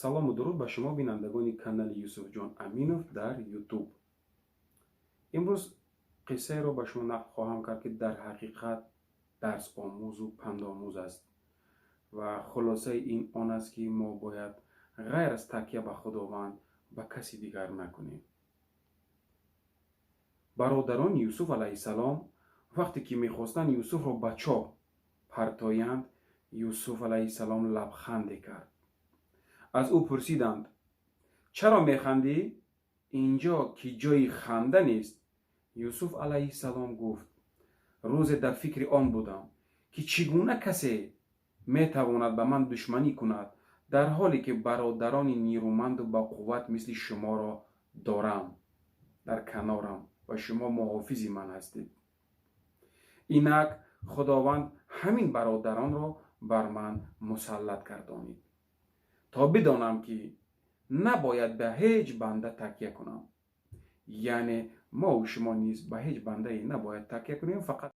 Салому дуруд ба шумо, бинандагони канали Юсуфҷон Аминов дар Ютуб. Имрӯз қиссаеро ба шумо нақл хоҳам кард, ки дар ҳақиқат дарсомӯзу пандомӯз аст ва хулосаи ин он аст, ки мо бояд ғайр аз такя ба Худованд ба каси дигар накунем. Бародарони Юсуф алайҳиссалом вақте ки мехостанд Юсуфро ба чоҳ партоянд, Юсуф алайҳиссалом лабханде кард. Аз ӯ пурсиданд: «Чаро механдӣ, инҷо ки ҷои ханда нест?» Юсуф алайҳиссалом гуфт: «Рӯзе дар фикри он будам, ки чӣ гуна касе метавонад ба ман душманӣ кунад, дар ҳоле ки бародарони нерӯманду бақувват мисли шуморо дорам дар канорам ва шумо муҳофизи ман ҳастед. Инак Худованд ҳамин бародаронро бар ман мусаллат гардонид, то бидонам, ки набояд ба ҳеҷ банда такя кунам». Яъне мову шумо низ ба ҳеҷ бандае набояд такя кунем, фақат